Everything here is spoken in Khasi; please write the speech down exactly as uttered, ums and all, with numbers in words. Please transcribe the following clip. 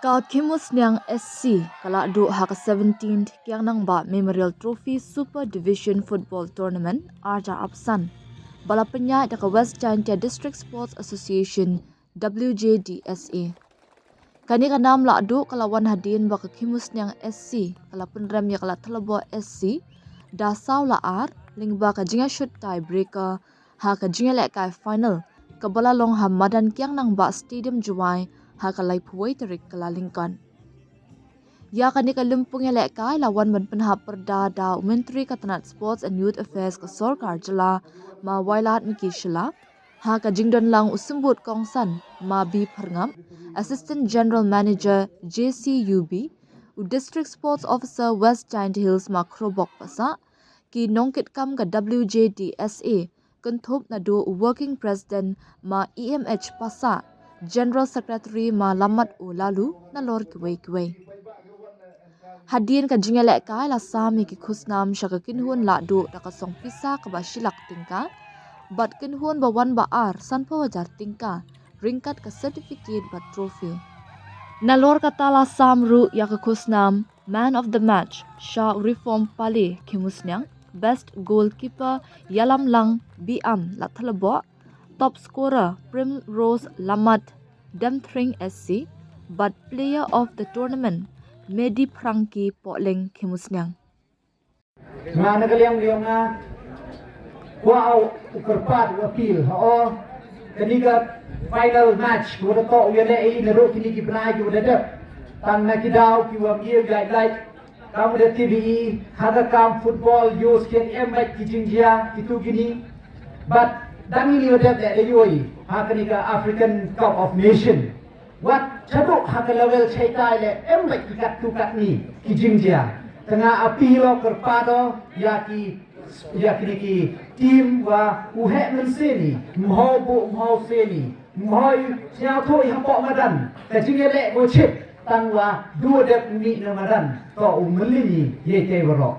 Ka Khimusniang S C ka la duh ha ka seventeenth Kiang Nangbah Memorial Trophy Super Division Football Tournament ar hajar arphew san, ba la pynïaid da ka West Jaintia District Sports Association, W J D S A. Kane ka nam la duh ka la wan hadien ba ka Khimusniang S C ka la pynrem ïa ka Ladthadlaboh S C da saw la ar, lyngba ka jingïashut tie breaker ha ka jingïalehkai final kaba la long ha madan Kiang Nangbah Stadium Jowai ha ka laiphew wei tarik Kyllalyngkot. Ïa kane ka lympung ïalehkai la wan ban pynhap pyrda da u Myntri ka tnat Sports and Youth Affairs ka Sorkar Jylla, Ma Wailadmiki Shylla, ha ka jingdon lang u Symbud Kongsan, Ma B Pyrngap, Assistant General Manager J C U B, u District Sports Officer West Jaintia Hills, Ma Khrobok Passah, ki nongkitkam ka W J D S A, kynthup naduh u Working President Ma E M H Passah, General Secretary Ma Lammat O Laloo, nalor kiwei kiwei. Hadien ka jingïalehkai la sam ïa ki khusnam sha ka kynhun la duh da ka song pisa kaba shi lak tyngka, bad kynhun ba wan ba ar sanphew hajar tyngka, ryngkat ka certificate bad trophy. Nalor kata la sam ruh ïa ka khusnam Man of the Match sha u Reform Pale Khimusniang, Best Goalkeeper Ïalamlang Biam Ladthadlaboh, Top Scorer Primrose Lammat Demthring S C, bad Player of the Tournament Medi Phrangki Pohleng Khimusniang. Nga na ka liang liang nga kwah u kyrpad u appeal ha o kani ka final match ka wa da toh u ïaleh i na ruh kini ki bnai ki wa da dep. Tang na ki daw ki wa ïa guide guide kam da T V E ha ka kam football yo sket em bad ki jingjia ki tu kini. But dang ini wa dep da ïoi ha kani ka African Cup of Nation. Wat chaduh ha ka level chaitai le em bad ki kattu katni ki jingjia. Tanga appeal o kyrpad o ïa ki ïa kini ki team wa u heh mynsiem i mhaw bu mhaw sien i mhaw i sñiawthuh i hapoh madan ka jingïaleh ko chit tang wa du dep mih na madan to u mylli i ïa tei waroh.